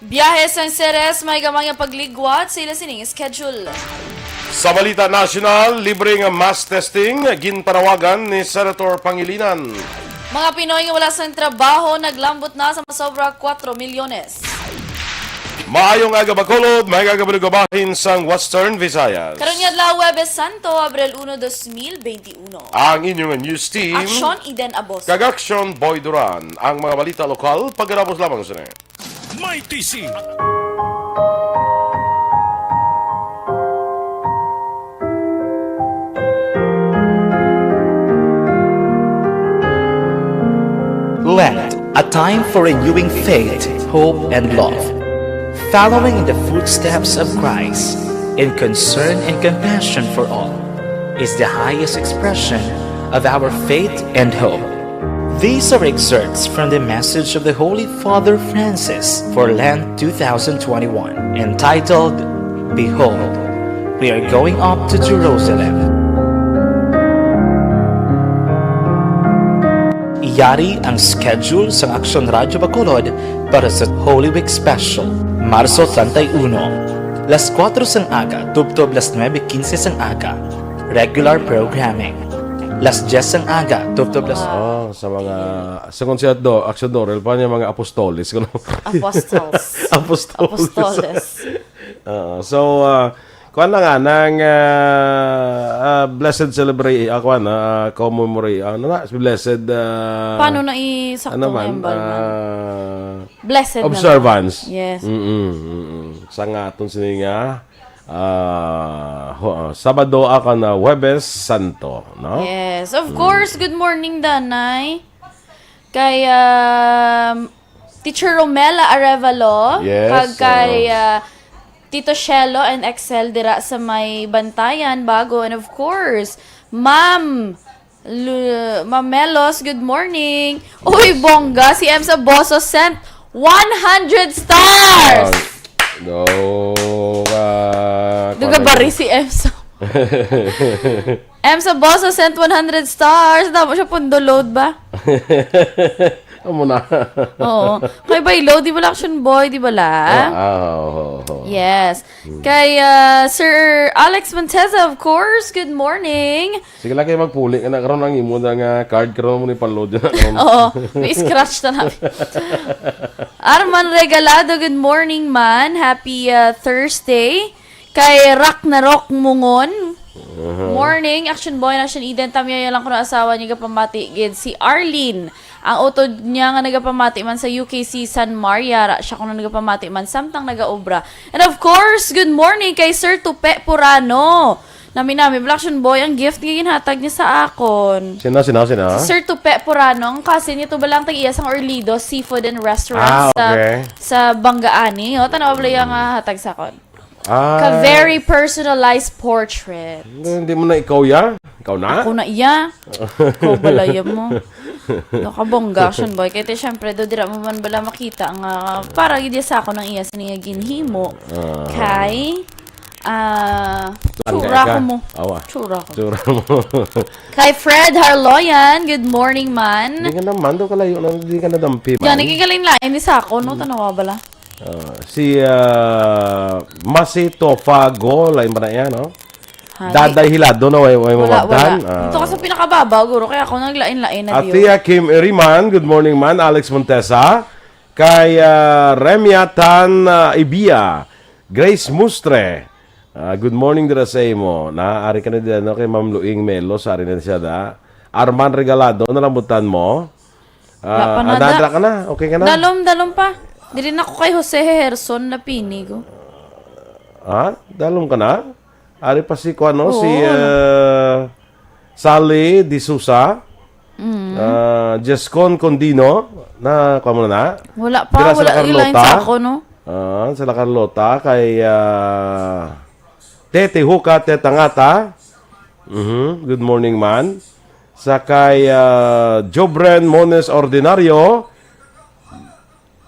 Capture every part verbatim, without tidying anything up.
Biyahe sang Ceres may gamay nga pagligwat sa ila sining schedule. Sa balita nasyonal, libre nga mass testing ginpanawagan ni Senator Pangilinan. Mga Pinoy nga wala sang trabaho naglambot na sa masobra kuwatro milyones. Maayong aga, Bacolod, maayong aga, bahin sang Western Visayas. Karon nga adlaw, Huwebes Santo, Abril uno, dos mil benti uno. Ang inyong news team, Aksyon Eden Abos. Kag Aksyon Boy Duran. Ang mga balita lokal, pagkatapos lamang sini. May T C. Lent, a time for renewing faith, hope, and love. Following in the footsteps of Christ, in concern and compassion for all, is the highest expression of our faith and hope. These are excerpts from the message of the Holy Father Francis for Lent two thousand twenty-one, entitled, "Behold, we are going up to Jerusalem." Yari ang schedule sang Aksyon Radyo Bacolod para sa Holy Week Special, Marso treinta y uno, las kuwatro sang aga tubtob las nuebe quince sang aga. Regular programming. Las diyes sang aga tubtob las Oh, sa mga, sa konsehal do, Aksyon Dorel pa niya, mga apostoles, kuno. Apostles. Apostoles. Apostoles. Oo. So, ah, kuwan lang nga, nang, ah, ah, blessed celebrate, ah, kuwan, ah, commemorate, ano na, blessed, ah, Paano na isakto ano nga man, embal man? ah, Blessed na observance. Yes. Mm-mm, mm-mm. Sa nga aton sini nga, ah, ho-, ah, Sabado, ah, kan, ah, Huwebes Santo, no? Yes. Of Mm. course, good morning, Danay. Kay, um, Teacher Romela Arevalo, Yes, kag kay, oo. ah, Tito Shelo and Excel dira sa may Bantayan, Bago. And of course, Ma'am Lu-, Ma'am Melos, good morning. Uy, bongga, si Ems Aboso sent one hundred stars. Ah, no, ah, Duga kuwan bari na. Si Ems. Ems Aboso sent one hundred stars. Damo siya pundo load ba? Amo na. Oo. Kay by load, di ba la, Action Boy, di ba la? Ah, ah, oo, oo, oo. Yes. Hmm. Kay, ah, Sir Alex Monteza, of course, good morning. Sige lang kayo magpuli ka na karon ang imo na nga card karon mo ni panload na karon. Oo, may scratch na namin. Arman Regalado, good morning, man. Happy, ah, Thursday. Kay Rock na Rock Mungon. Uh-huh. Morning, Action Boy, Action Eden. Tamyayo lang ko na asawa niya gapamati gid si Arlene. Ang utod niya nga nagapamati man sa U K C San Maria, ra siya kuno nagapamati man samtang nagaobra. And of course, good morning kay Sir Tupe Purano. Nami-nami, Black Action Boy, ang gift nga ginhatag niya sa akon. Sino, sino, sino? Si Sir Tupe Purano, ang cousin niya, to ba lang tag-iya sang Orlido Seafood and Restaurant Ah, sa, okay. sa Banggaani. O, tanaw bala yung, ah, hatag sa akon. Ah. Ka very personalized portrait. Hindi, hindi mo na ikaw ya? Ikaw na? Ako na iya. Ikaw balaya mo. No, kabongga, Action Boy. Kaya, syempre, do dira mo man bala makita nga para gid sa ako ng iya sa niya ginhimo. Ah. Kay, ah, Saan tsura kaya ka? ko mo. Awa. Tsura ko. Tsura mo. Kay Fred Harloyan, good morning, man. Di ka naman, do kalayo na, di ka nadampi, man. Yan, nakikalin-lain ni sa ako, no? Tanawa bala. Ah, si, ah, Masi Tofago, lain ba na iya, no? Ha, Daday Hilado, no? Way, way Wala, mababdan? wala. Ah. Dito ka sa pinakababa, guro, kaya ako naglain-lain na diyo. Atia Kim Iriman, good morning, man. Alex Montesa. Kay, ah, Remia Tan, ah, Ibia. Grace Mustre. Ah, good morning dira sa imo. Na, ari ka na dira, no? Kay Ma'am Luing Melos, ari na siya da. Arman Regalado, nalambutan mo? Wala pa Ah, na, da. nadra ka na? Okay ka na? Dalom, dalom pa. Dili na ko kay Jose Herson na pini ko. Ha? Dalom ka na? Ari pa si kuan, no? Oo. Si, ah, Sally D'Souza. Mm. Ah, Jescon Condino. Na, kuan mo na na? Wala pa, Dira sa wala La ilain Carlota. sa ako, no? Ah, sa La Carlota, kay, ah, Tete Huka, Teta Ngata. Mhm. Good morning, man. Sa kay, ah, Jobren Mones Ordinario,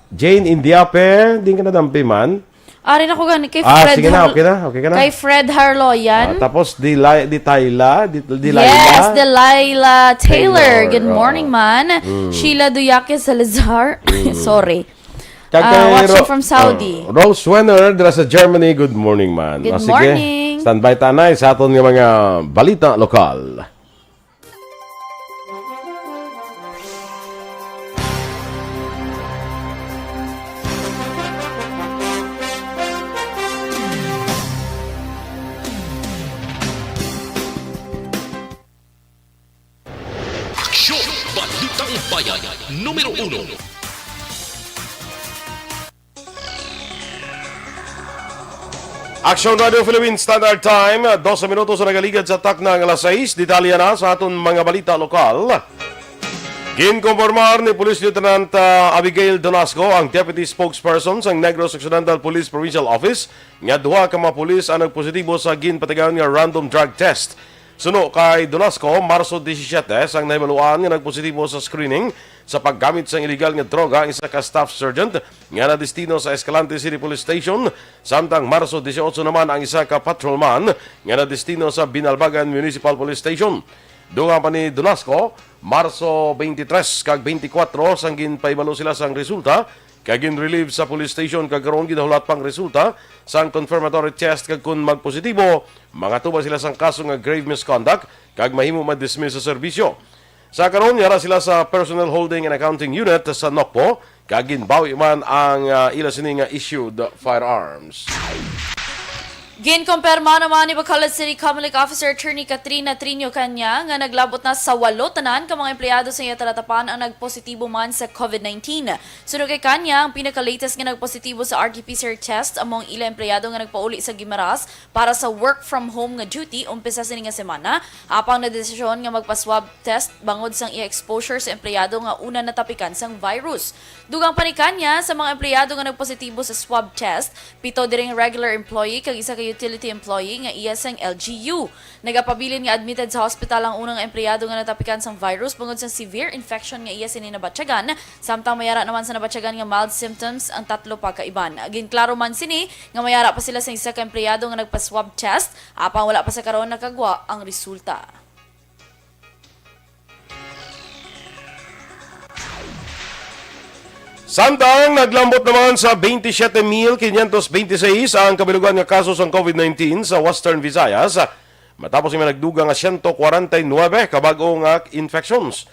Jane Indiape, din ka nadampi man. Ari na ko gani kay Ah, Fred sige na, Har-, okay na, okay ka na. kay Fred Harloyan. Ah, tapos Deli-, Detaila, Di-, Delilah. Yes, Delilah Taylor. Taylor, Good oo. morning, man. Mm. Sheila Duyake Salazar. Mm. Sorry. Kag Ah, kay watching Ro-, from Saudi. Ah, Rose Wenner dira sa Germany, good morning, man. Good Ah, sige. morning. Standby tanay sa aton nga mga balita lokal. Aksyon! Balitang Bayan, numero uno. Aksyon Radio Philippine Standard Time, dose minutos ang nagaligad sa takna nga alas sais. Detalye na sa aton mga balita lokal. Ginkompormar ni Police Lieutenant, ah, Abigail Donasco, ang Deputy Spokesperson sang Negros Occidental Police Provincial Office, nga duha ka mga pulis ang nagpositibo sa ginpatigayon nga random drug test. Suno kay Donasco, Marso disisiete sang nahibaluan nga nagpositibo sa screening sa paggamit sang iligal nga droga ang isa ka staff sergeant nga nadestino sa Escalante City Police Station, samtang Marso dieciocho naman ang isa ka patrolman nga nadestino sa Binalbagan Municipal Police Station. Dugang pa ni Donasco, Marso twenty-three kag twenty-four sang ginpahibalo sila sang resulta, kag gin-relieve sa police station, kag karon ginahulat pang resulta sang confirmatory test, kag kon magpositibo, mangatubang sila sang kaso nga grave misconduct kag mahimo ma-dismiss sa serbisyo. Sa karon, yara sila sa Personnel Holding and Accounting Unit sa NOCPO, kag ginbawi man ang, ah, ila sini nga issued firearms. Ginkumpirma naman ni Bacolod City Comelec Officer Attorney Katrina Triño Caña nga naglabot na sa walo tanan ka mga empleyado sa iya talatapan ang nagpositibo man sa covid nineteen. Suno kay Caña, ang pinaka-latest nga nagpositibo sa R T P C R test amo ang ila empleyado nga nagpauli sa Guimaras para sa work from home nga duty umpisa sini nga semana, apang nadesisyon nga magpa-swab test bangod sang iya exposure sa empleyado nga una natapikan sang virus. Dugang pa ni Caña, sa mga empleyado nga nagpositibo sa swab test, pito diri nga regular employee kag isa ka utility employee nga iya sang L G U. Nagapabilin nga admitted sa hospital ang unang empleyado nga natapikan sang virus bangod sa severe infection nga iya sini nabatyagan, samtang may ara naman sa nabatyagan nga mild symptoms ang tatlo pa ka iban. Ginklaro man sini nga may ara pa sila sa isa ka empleyado nga nagpa-swab test, apang wala pa sa karon nakagwa ang resulta. Samtang naglambot naman sa twenty-seven mil quinientos twenty-six ang kabilugan nga kaso sang covid nineteen sa Western Visayas, matapos nga nagdugang nga siyento kwarenta y nuebe ka bag-o nga infections.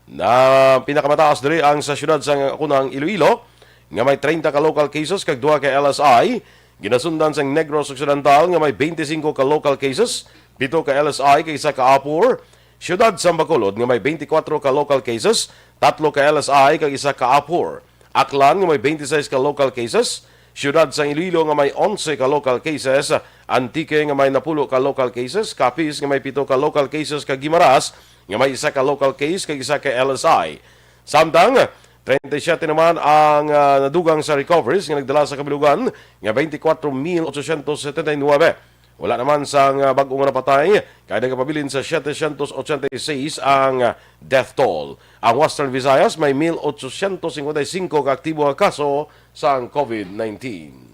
Na pinakamataas diri ang sa siyudad sang Akunang Iloilo, nga may treinta ka local cases kag duha ka L S I, ginasundan sang Negros Occidental nga may twenty-cinco ka local cases, pito ka L S I kag isa ka APOR, siyudad sang Bacolod nga may twenty-four ka local cases, tatlo ka L S I kag isa ka APOR, Aklan nga may twenty-six ka local cases, siyudad sang Iloilo nga may onse ka local cases, Antique nga may napulo ka local cases, Capiz nga may pito ka local cases, kag Guimaras nga may isa ka local case kag isa ka L S I. Samtang, treinta y siete naman ang, ah, nadugang sa recoveries nga nagdala sa kabilugan nga twenty-four mil ochocientos setenta y nuebe. Wala naman sang, ah, bag-o nga napatay, kay nagapabilin sa setecientos ochenta y seis ang, ah, death toll. Ang Western Visayas may mil ochocientos cincuenta y cinco ka aktibo nga kaso sang covid nineteen.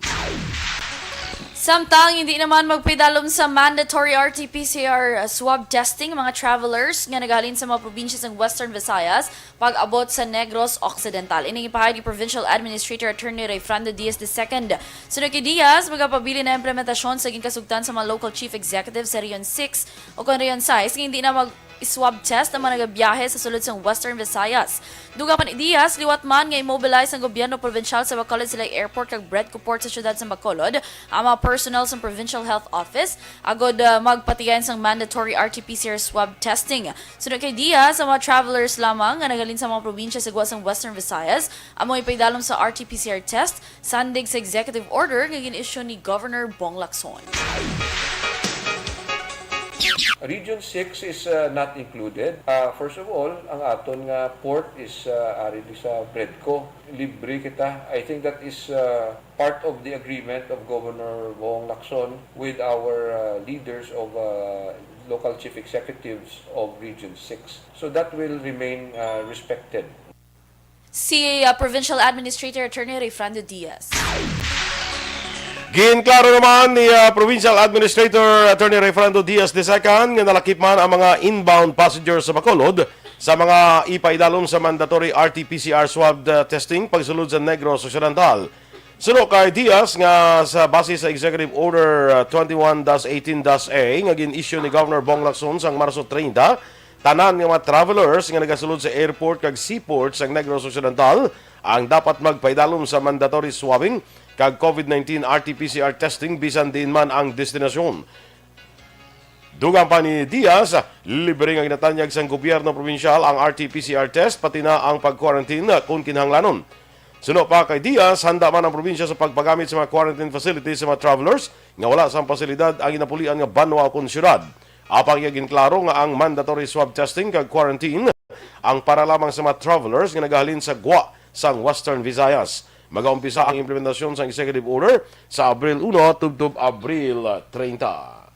Samtang hindi naman magpidalom sa mandatory R T P C R swab testing ang mga travelers nga nagahalin sa mga probinsya sa Western Visayas pag-abot sa Negros Occidental. Ini ipahayag ni Provincial Administrator Attorney Rayfrando Diaz the second. Suno kay Diaz, magapabilin na implementasyon sa ginkasugtan sa mga local chief executive sa Region six o kon Region sais nga hindi na mag swab test ang mga nagabiyahe sa sulod sang Western Visayas. Dugang pa ni Diaz, liwat man nga i-mobilize ang gobyerno probinsyal sa Bacolod Silay Airport kag Bredco Port sa siyudad sa Bacolod ang mga personnel sa Provincial Health Office agod, ah, magpatigayon sang mandatory R T P C R swab testing. Suno kay Diaz, ang mga travelers lamang nga naghalin sa mga probinsya sa gwa sang Western Visayas amo ipaidalom sa R T P C R test sandig sa executive order nga gin-issue ni Governor Bong Lacson. Region six is, uh, not included. Uh, first of all, ang aton nga port is, uh, ari di sa Bredco. Libre kita. I think that is, uh, part of the agreement of Governor Bong Lacson with our, uh, leaders of, uh, local chief executives of Region six. So that will remain, uh, respected. Si, uh, Provincial Administrator Attorney Rayfrando Diaz. Ginklaro naman ni, uh, Provincial Administrator Attorney Rayfrando Diaz the second nga nalakip man ang mga inbound passengers sa Bacolod Sa mga ipaidalom sa mandatory R T P C R swab, uh, testing pagsulod sa Negros Occidental. Suno kay Diaz nga sa base sa Executive Order, uh, twenty-one dash eighteen dash A nga gin-issue ni Governor Bong Lacson sang Marso treinta, tanan nga mga travelers nga nagasulod sa airport kag seaport sang Negros Occidental ang dapat magpaidalom sa mandatory swabbing kag COVID nineteen R T P C R testing bisan diin man ang destinasyon. Dugang pa ni Diaz, libre nga ginatanyag sang gobyerno probinsyal ang R T P C R test, pati na ang pag-quarantine kon kinahanglanon. Suno pa kay Diaz, handa man ang probinsya sa pagpagamit sa mga quarantine facilities sa mga travelers nga wala sang pasilidad ang ginapulian nga banwa o kon syudad. Apang iya ginklaro nga ang mandatory swab testing kag quarantine ang para lamang sa mga travelers nga nagahalin sa gwa sang Western Visayas. Magaumpisa ang implementasyon sang executive order sa Abril uno tubtob Abril treinta.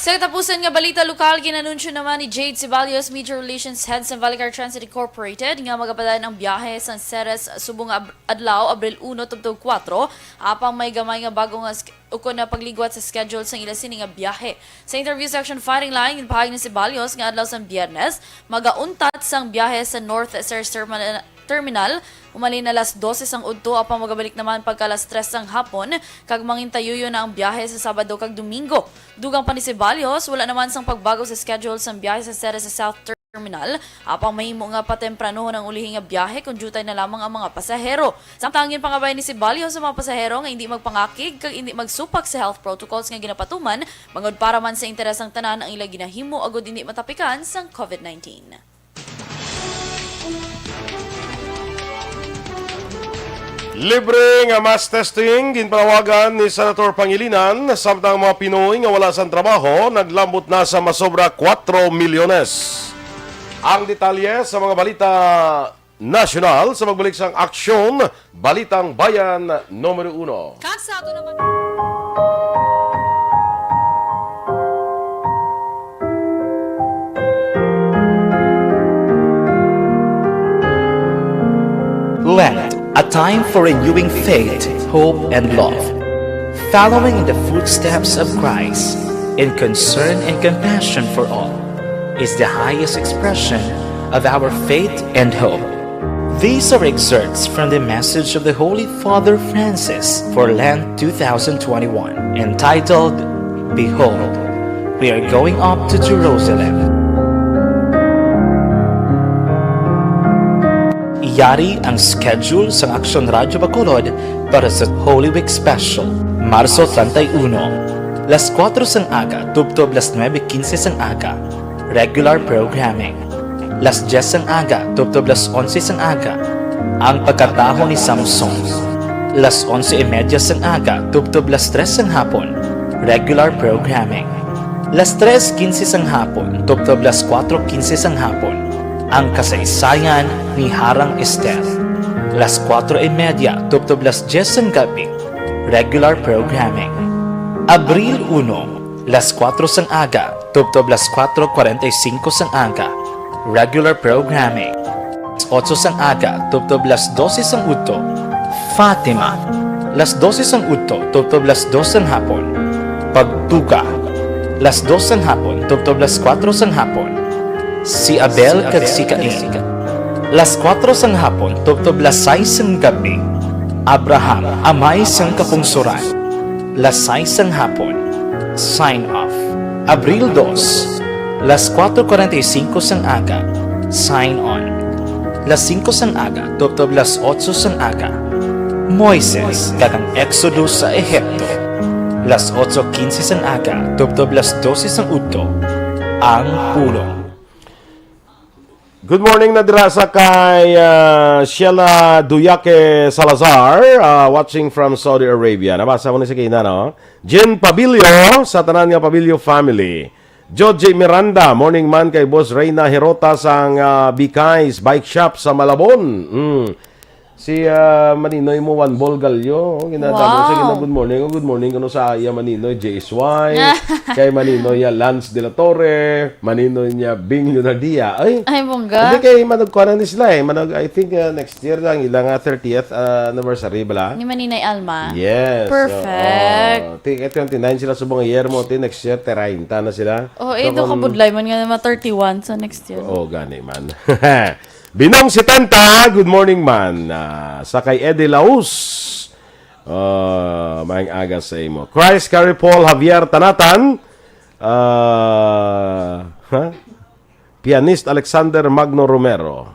Sa katapusan nga balita lokal, ginanunsyo naman ni Jade Ceballos, Media Relations Head sa Vallecar Transit Incorporated, nga magapadayon ang biyahe sa Ceres subong nga ab-, adlaw, Abril uno tubtob kuwatro, apang may gamay nga bago nga sk-, ukon na pagligwat sa schedule sang ila sini nga biyahe. Sa interview sa Action Firing Line, ginpahayag ni Ceballos nga adlaw sang Biyernes, magauntat sang biyahe sa North Ceres Terminal, Terminal, umalin alas dose sang udto, apang magabalik naman pagka alas tres sang hapon, kag mangintayuyo na ang biyahe sa Sabado kag Domingo. Dugang pa ni Ceballos, wala naman sang pagbago sa schedule sang biyahe sa Ceres sa South Terminal, apang mahimo nga patempranohon ang ulihi nga biyahe kon diutay na lamang ang mga pasahero. Samtang ginpangabay ni Ceballos sa mga pasahero nga indi magpangakig kag indi magsupak sa health protocols nga ginapatuman, bangod para man sa interes sang tanan ang ila ginahimo agud indi matapikan sang COVID nineteen. Libre nga mass testing ginpanawagan ni Senator Pangilinan, samtang mga Pinoy nga wala sang trabaho naglambot na sa masobra kuwatro milyones. Ang detalye sa mga balita nasyonal sa pagbalik sang Aksyon, Balitang Bayan numero uno. Kag sa ato naman. Lent, a time for renewing faith, hope, and love. Following in the footsteps of Christ in concern and compassion for all is the highest expression of our faith and hope. These are excerpts from the message of the Holy Father Francis for Lent two thousand twenty-one, entitled, "Behold, we are going up to Jerusalem." Yari ang schedule sang Aksyon Radyo Bacolod para sa Holy Week Special, Marso treinta y uno, las kuwatro sang aga tubtob las nuebe quince sang aga. Regular programming. Las dies sang aga tubtob las onse sang aga, ang pagkataho ni Samson. Las onse y media sang aga tubtob las tres sang hapon, regular programming. Las tres quince sang hapon tubtob las kuwatro quince sang hapon, ang kasaysayan ni Harang Ester. Las kuwatro y media tubtob las dies sang gabi, regular programming. Abril uno, las kuwatro sang aga tubtob las kuwatro cuarenta y cinco sang aga, regular programming. Las otso sang aga tubtob las dose sang udto, Fatima. Las dose sang udto tubtob las dos sang hapon, Pagtuga. Las dos sang hapon tubtob las kuwatro sang hapon, Si Abel kag si Cain. Las kuwatro sang hapon tubtob las sais sang gabi, Abraham, Amay sang Kapungsoran. Las sais sang hapon, Sign Off. Abril dos, las kuwatro cuarenta y cinco sang aga, Sign On. Las singko sang aga tubtob las otso sang aga, Moises kag ang Exodus sa Ehipto. Las otso quince sang aga tubtob las dose sang udto, Ang Pulong. Good morning na dira sa kay, ah, Sheila Duyake Salazar, ah, watching from Saudi Arabia. Nabasa mo ni si Kina, no? Jen Pabilio, sa tanan nga Pabilio family. Georgie Miranda, morning man kay Boss Reyna Hirota sang, ah, Bikais Bike Shop sa Malabon. Mm. Si, ah, Maninoy mo, Juan Bol Gallo, oh, ginadamo sa Wow. gina-, good morning. Oh, good morning kuno sa iya Maninoy, J S Y. Kay Maninoy niya, Lance de la Torre. Maninoy niya, Bing Leonardia. Ay, Ay, bongga. hindi kay managkuhanan ni sila eh. Manag, I think, ah, next year lang, ilang, ah, thirtieth, ah, anniversary bala. Ni Maninay Alma. Yes. Perfect. Oo. Ti, kay twenty-nine sila subong a year mo, ti next year, treinta na sila. Oh, eh, So, do kung kabudlay man nga ma thirty-one sa next year. Oo, gani man. Binong setenta, good morning man. Ah, sa kay Eddie Laus. Ah, maayong aga sa imo. Christ Carrie Paul Javier Tanatan. Ah, ha? Pianist Alexander Magno Romero.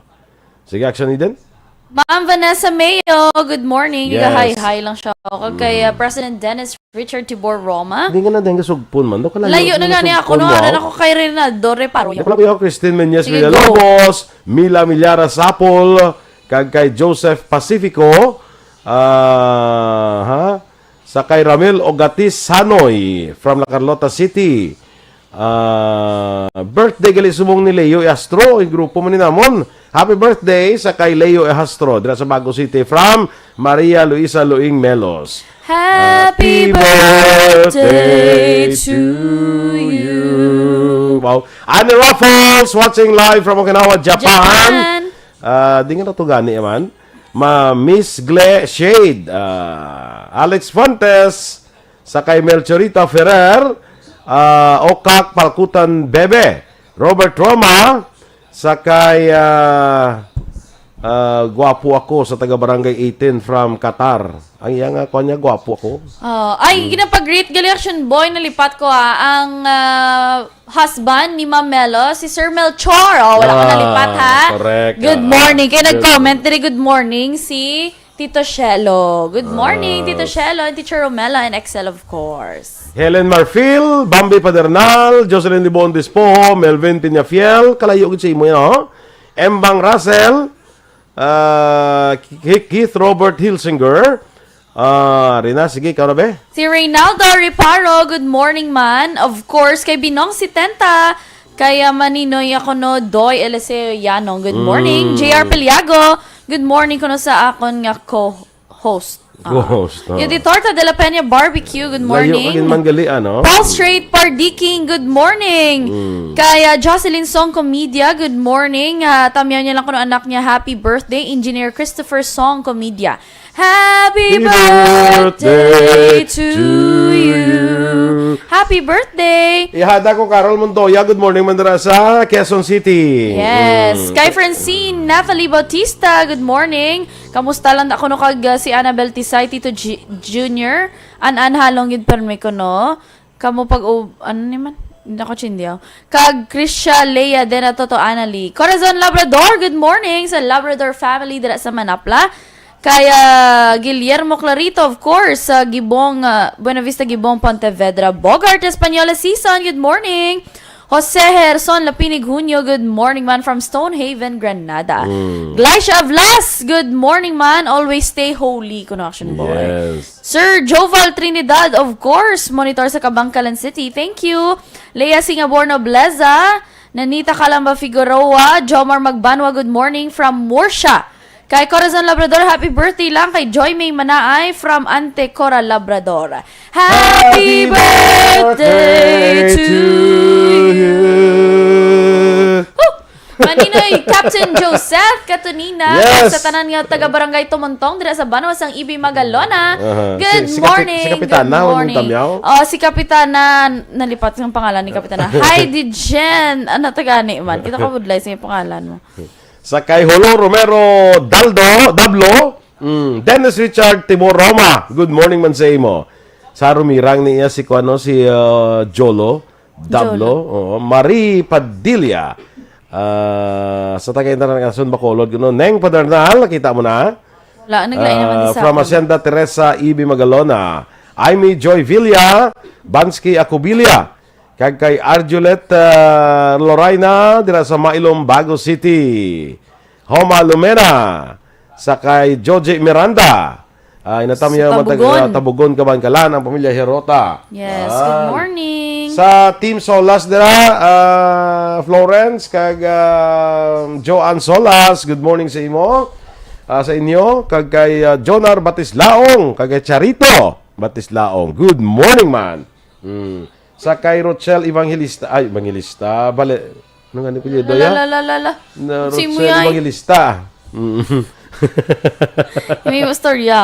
Sige, Action Eden. Ma'am Vanessa Mayo, good morning. Yes. Hi-hi lang siya. Okay, kay, uh, Mm. President Dennis Richard Tibor Roma. Hindi nga na din kasugpon man. Daw kalayo Layo na na nga niya ako, kasugpon no? mo. Ano na ako kay Reynaldo Reparo? Ako lang kuya Christine Menyes Sige, Villalobos, Mila Milyara Sapol, kag kay Joseph Pacifico, ah, ha? Sa kay Ramil Ogatis Sanoy from La Carlota City. Ah, birthday gali subong ni Leo Ehastro, ang grupo man ni namon. Happy birthday sa kay Leo Ehastro, dira sa Bago City, from Maria Luisa Luing Melos. Happy Happy birthday birthday to to you. you. Wow. Annie Raffles, watching live from Okinawa, Japan. Japan. Ah, di nga na to gani, man. Ma Miss Gle Shade, ah, Alex Fontes, sa kay Melchorita Ferrer, ah, Okak Palkutan Bebe, Robert Roma, sa kay, ah, ah, Guwapo Ako sa taga Barangay eighteen from Qatar. Ang iya nga, kuwan niya, Guwapo Ako. Ah, ay, Hmm. ginapag-greet gali, Action Boy, nalipat ko, ah, ang, ah, husband ni Ma'am Melo, si Sir Melchor. Oh, wala ko Ah, nalipat, ha? correct, Good ah. morning. Kaya Good nag-comment diri, "Good morning," si Tito Shelo. Good morning, Ah. Tito Shelo, and Teacher Romela, and Excel, of course. Helen Marfil, Bambi Padernal, Jocelyn Libon Dispo, Melvin Peñafiel, kalayo gid sa imo yan, oh. Embang Russell, ah, Ki-, Keith Robert Hilsinger, ah, Rina, sige, ikaw na, be? Si Reynaldo Reparo, good morning man. Of course, kay Binong Setenta, kay, ah, Maninoy ako no, Doy Eliseo Yanong, good morning. Mm. J R Peliago, good morning kuno sa akon nga co-host. Ah. Co-host, oh. Yudi Torta de la Peña Barbecue, good Layo morning. ka gid man gali, ano? Paul Strait Pardiking, good morning. Mm. Kay, ah, Jocelyn Song Comedia, good morning. Ah, tamyaw niya lang kuno anak niya, happy birthday, Engineer Christopher Song Comedia. Happy Happy birthday birthday to to you. you. Happy birthday. Ihada ko, Carol Montoya. Good morning, man dira sa Quezon City. Yes. Mm. Kay Francine Natalie Bautista, good morning. Kamusta lang ako no kag, uh, si Annabel Tisay, Tito G-, Junior? An-an halong yun permi ko, no? Kamo pag u-, ano ni man? Hindi ako chindiyaw. Kag Krisha Lea din at Toto Annalie. Corazon Labrador, good morning sa Labrador family dira sa Manapla. Kay, ah, Guillermo Clarito, of course, sa Gibong, ah, Buena Vista, Gibong, Pontevedra. Bogart Española Season, good morning. Jose Herson Lapinig Junio, good morning man from Stonehaven, Granada. Mm. Glycia Avlas, good morning man. Always stay holy, kuno Action Boy. Yes. Sir Joval Trinidad, of course, monitor sa Kabankalan City. Thank you. Lea Singabor Nobleza, Nanita Calamba Figueroa, Jomar Magbanwa, good morning from Murcia. Kay Corazon Labrador, happy birthday lang kay Joy May Manaay from Anticora, Labrador. Happy Happy birthday birthday to to you. you. Woo! Maninoy, Captain Joseph Catonina, Yes. sa tanan nga taga Barangay Tumontong, dira sa Banwa sang Ibi, Magalona. Aha. Good Si, si Kapi-, morning, si Kapitana, good wala morning. Tamyaw? Oh, si Kapitana, nalipat ang pangalan ni Kapitana. Hi, di Jen. Ano, taga ni man? Kita ka budlay sa iyong pangalan mo. Sa kay Jolo Romero Daldo, Dablo, mm, Dennis Richard Timor Roma. Good morning man sa imo. Sa rumirang niya si kuano, si, uh, Jolo Dablo, Jolo. Oo, Marie Padilla. Ah, sa taga Internacional Bacolod, kuno. Neng Padernal, nakita mo na? Wala, naglain naman Ah, sa from akin. Hacienda Teresa, Ibi Magalona. Aimee Joy Villa, Bansky Acubilia. Kag kay Arjulet, ah, Lorayna, dira sa Mailom, Bago City. Homa Lumena, sa kay Joji Miranda. Ah, inatam Sa niya man taga Tabugon. Tabugon, Kabankalan, ang pamilya Hirota. Yes, good Ah. morning. Sa Team Solas dira, ah, Florence, kag, ah, Joanne Solas, good morning sa imo. Ah, sa inyo, kag kay, ah, Jonar Batislaong, kag kay Charito Batislaong. Good morning, man. Mm. Sa kay Rochelle Evangelista, ay, Evangelista, bali, ano nga ni apelyido, La, ya? la, la, la, la. Na Si Rochelle Muyay. Evangelista. Mm. May istorya.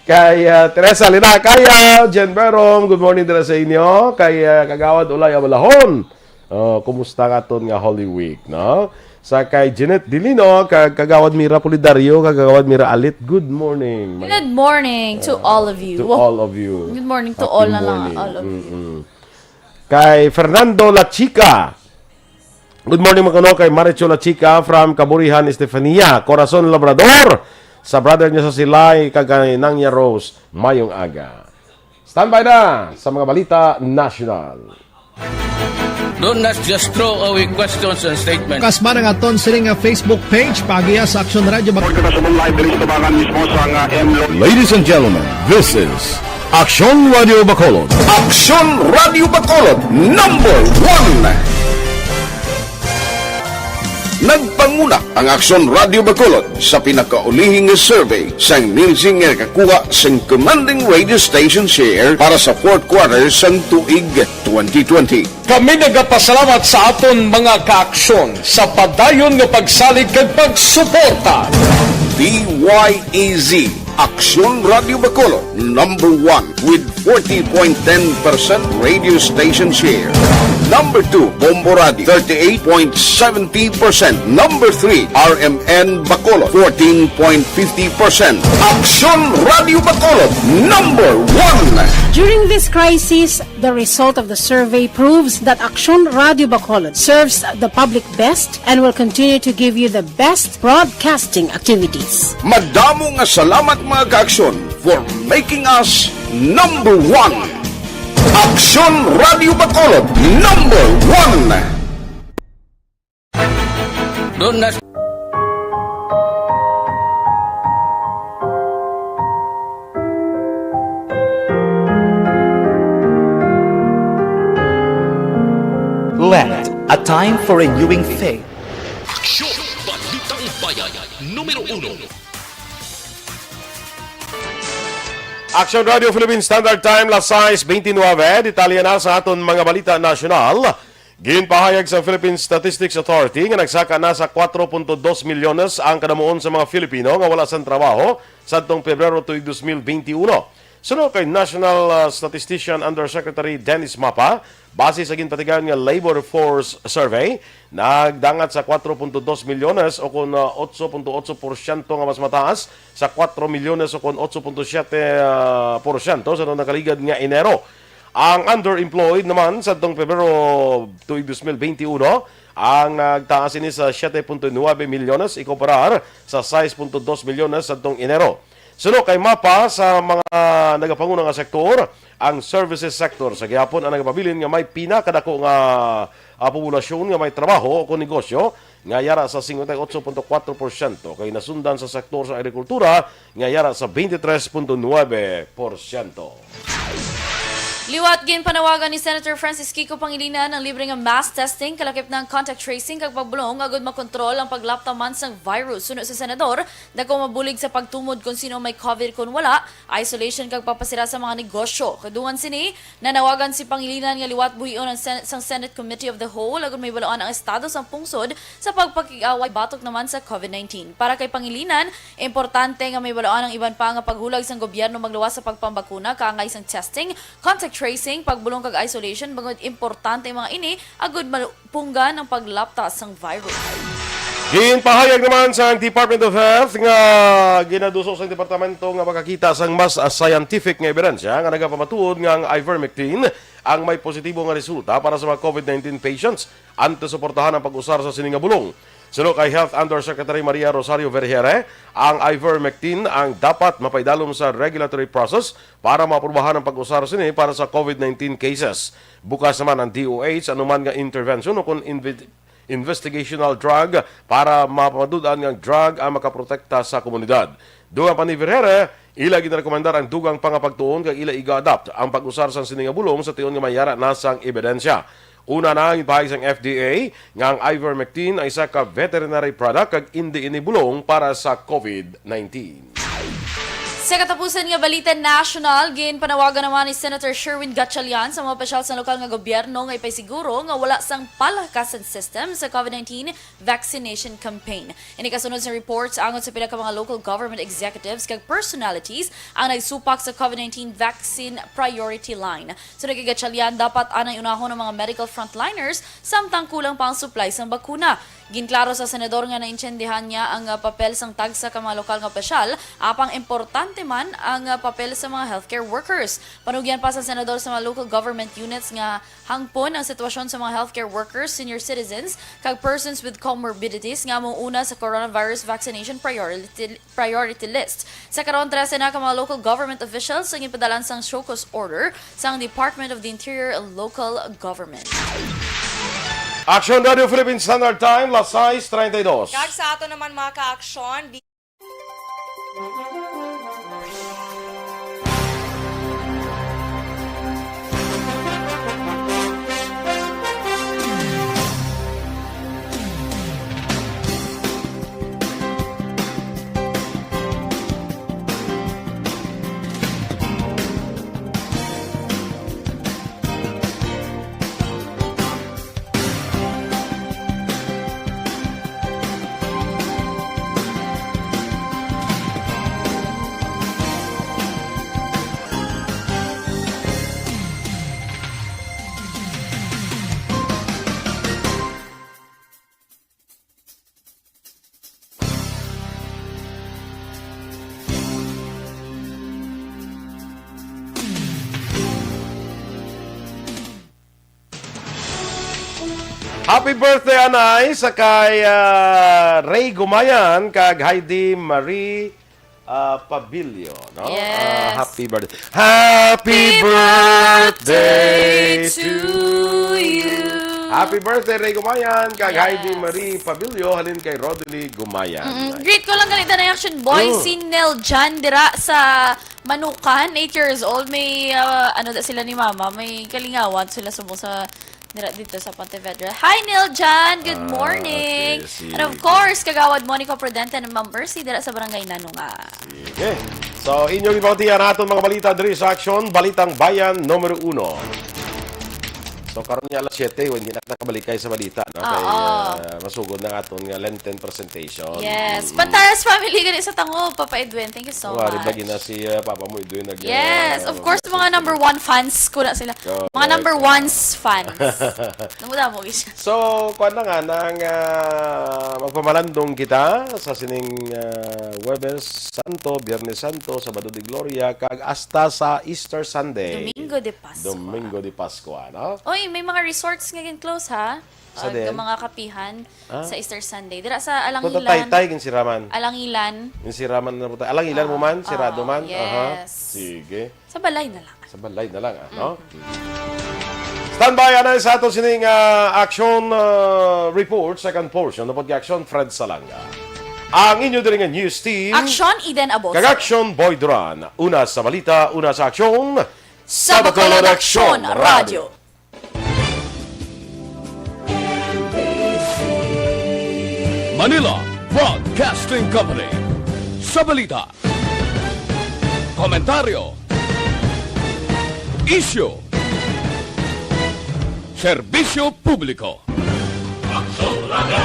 Kay, ah, Teresa Lina, kay, ah, Jen Berong, good morning dira sa inyo. Kay, ah, Kagawad Ulay Abalahon. Oh, kumusta nga aton nga Holy Week, no? Sa kay Jeanette Dilino, kag Kagawad Mira Pulidario, kag Kagawad Mira Alit, good morning. Good morning to all of you. To all of you. Good morning to Happy all na lang, morning. all of you. Mm-mm. Kay Fernando La Chica. Good morning, mga kuno, kay Maricho La Chica from Kaburihan, Estefania, Corazon Labrador. Sa brother niya sa Silay, kag kay Nangya Rose, mayong aga. Standby na sa mga balita nasyonal. Don't not just throw away questions and statements. Kasman ang aton sini nga Facebook page, paagiha sa Aksyon Radyo Bacolod. Report kita sa live diri sa tubangan mismo sa nga M Lo- Ladies and gentlemen, this is Aksyon Radio Bacolod. Aksyon Radio Bacolod, number one. Nagpanguna ang Aksyon Radio Bacolod sa pinakaulihi nga survey sang Nielsen nga nakakuha sing commanding radio station share para sa fourth quarter sang tuig twenty twenty. Kami nagapasalamat sa aton mga kaaksyon sa padayon nga pagsalig kag pagsuporta. D Y E Z, Aksyon Radio Bacolod, number one with forty point ten percent radio station share. Number two, Bombo Radio, thirty-eight point seventy percent. Number three, R M N Bacolod, fourteen point fifty percent. Aksyon Radio Bacolod, number one. During this crisis, the result of the survey proves that Aksyon Radio Bacolod serves the public best and will continue to give you the best broadcasting activities. Madamo nga salamat, mga kaaksyon, for making us number one. Aksyon Radio Bacolod, number one. Don't not Lent, a time for renewing faith. Aksyon! Balitang Bayan, numero uno. Action Radio Philippine Standard Time, las sais bente nuebe. Detalye na sa aton mga balita nasyonal. Ginpahayag sa Philippine Statistics Authority nga nagsaka na sa kuwatro punto dos milyones ang kadamuon sa mga Filipino nga wala sang trabaho sadtong Pebrero tuig dos mil bente uno. Suno kay National, ah, Statistician Undersecretary Dennis Mapa, base sa ginpatigayon nga Labor Force Survey, nagdangat sa kuwatro punto dos milyones o kon, ah, otso punto otso porsyento nga mas mataas sa kuwatro milyones o kon otso punto siyete, ah, porsyento sa nakaligad nga Enero. Ang underemployed naman sadtong Pebrero tuig dos mil bente uno, ang nagtaas ini sa siyete punto nuebe milyones ikumparar sa sais punto dos milyones sadtong Enero. Suno kay Mapa, sa mga nagapanguna nga sektor, ang services sector sa gihapon ang nagapabilin nga may pinakadako nga, ah, populasyon nga may trabaho o kon negosyo, nga yara sa singkwenta y otso punto kuwatro porsyento, kay nasundan sa sektor sa agrikultura nga yara sa bente tres punto nuebe porsyento. Liwat ginpanawagan ni Senator Francis Kiko Pangilinan ang libre nga mass testing, kalakip na ang contact tracing kag pagbulong agud makontrol ang paglapta man sang virus. Suno sa senador, dako mabulig sa pagtumod kon sino may COVID kon wala, isolation kag pagpasira sa mga negosyo. Kadungan sini, nanawagan si Pangilinan nga liwat buhion ang Sen-, sang Senate Committee of the Whole agud mahibaluan ang estado sang pungsod sa pagpakig-away batok naman sa COVID nineteen. Para kay Pangilinan, importante nga mahibaluan ang iban pa nga paghulag sang gobyerno magluwas sa pagpambakuna kaangay sang testing, contact tracing, pagbulong kag isolation, bangod importante ang mga ini agud malupunggan ang paglapta sang virus. Ginpahayag naman sa Department of Health nga ginaduso sang departamento nga makakita sang mas, ah, scientific nga ebidensya nga nagapamatuod nga ang ivermectin ang may positibo nga resulta para sa mga COVID nineteen patients. Antes suportahan ang pag-usar sa sini nga bulong. Suno kay Health Undersecretary Maria Rosario Vergeire, ang ivermectin ang dapat mapaidalom sa regulatory process para maaprubahan ang pag-usar sini para sa COVID nineteen cases. Bukas naman ang D O H sa anuman nga intervention o kon invi-, investigational drug para mapamadud-an nga ang drug ang makaprotekta sa komunidad. Dugang pa ni Vergeire, ila ginarekomendar ang dugang pa nga pagtuon kag ila iga-adapt ang pag-usar sang sini nga bulong sa tion nga may yara na sang ebidensya. Una na ang ipahayag sang F D A nga ang ivermectin ay isa ka veterinary product kag indi ini bulong para sa COVID nineteen. Sa katapusan nga balita nasyonal, ginpanawagan naman ni Senator Sherwin Gatchalian sa mga opisyal sa lokal nga gobyerno nga ipaisiguro nga wala sang palakasan system sa COVID nineteen vaccination campaign. Ini kasunod sa reports angot sa pila ka mga local government executives kag personalities ang nagsupak sa COVID nineteen vaccine priority line. Suno kay Gatchalian, dapat anay unahon ang mga medical frontliners samtang kulang pa ang supply sang bakuna. Ginklaro sa senador nga naintindihan niya ang, ah, papel sang tagsa ka mga lokal nga opisyal, apang importante man ang, ah, papel sa mga healthcare workers. Panugyan pa sa senador sa mga local government units nga hangpon ang sitwasyon sa mga healthcare workers, senior citizens, kag persons with comorbidities nga amo una sa coronavirus vaccination priority, priority list. Sa karon, trese na ka mga local government officials ang ipadalan sang show cause order sang Department of the Interior Local Government. Aksyon Radio Philippine Standard Time, las sais treinta y dos. Kag sa ato naman, mga ka-aksyon, di- Happy birthday, anay, sa kay, ah, Ray Gumayan kag Heidi Marie, ah, Pabilio, no? Yes. Ah, happy birthday. Happy Happy birthday birthday to you. Happy birthday, Ray Gumayan, kag Heidi Yes. Marie Pabilio, halin kay Rodely Gumayan. Mm-mm. Greet ko lang gali, Tanay Action Boy, Oh. si Nel Jan dira sa Manukan, eight years old. May, ah, ano da sila ni Mama, may kalingawan sila subong sa dira dito sa Pontevedra. Hi, Nel Jan! Good Ah, morning! okay, And of sige. course, Kagawad Monico Prudente and Ma'am Mercy dira sa Barangay Nanunga. Sige. So, inyong ipangutian naton mga balita diri sa Aksyon, Balitang Bayan numero uno. So, karon nga alas siyete, hindi na nakabalik kay sa balita, no? Kay, Oo. ah, masugod na aton nga Lenten presentation. Yes. Mm-mm. Pantaras family gani sa Tango, Papa Edwin. Thank you so Wari ba much. gina si, ah, Papa mo, Edwin, nag, Yes, ah, of course, mga number one fans ko na sila. Correct. Mga number ones fans. Damo-damo, guys. So, kuwan na nga, nang, ah, magpamalandong kita sa sining, ah, Huwebes Santo, Biyernes Santo, Sabado de Gloria, kag hasta sa Easter Sunday. Domingo de Pascua. Domingo de Pascua, no? Oy, may mga resorts nga gin-close, ha? Sa Ah, din? Mga kapihan Ah? sa Easter Sunday. Dira sa Punta Alangilan. Taytay, ginsiraman. Alangilan. Ginsiraman na po tayo. Alangilan mo Ah, man, sirado ah, man. Aha. yes. Sige. Sa balay na lang. Sa balay na lang, ah, no? Mm-hmm. Standby, anay, sa ato sining, ah, action, ah, report, second portion, napod kay Action Fred Salanga. Ang inyo diri nga news team. Action Eden Abosa. Kag Action Boy Duran. Una sa balita, una sa aksyon. Sa Bacolod Action Radio. Manila Broadcasting Company. Sa balita, komentaryo, isyu, serbisyo publiko. Aksyon Radio.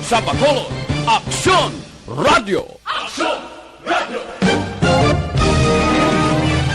Sa Bacolod, Aksyon Radio. Aksyon!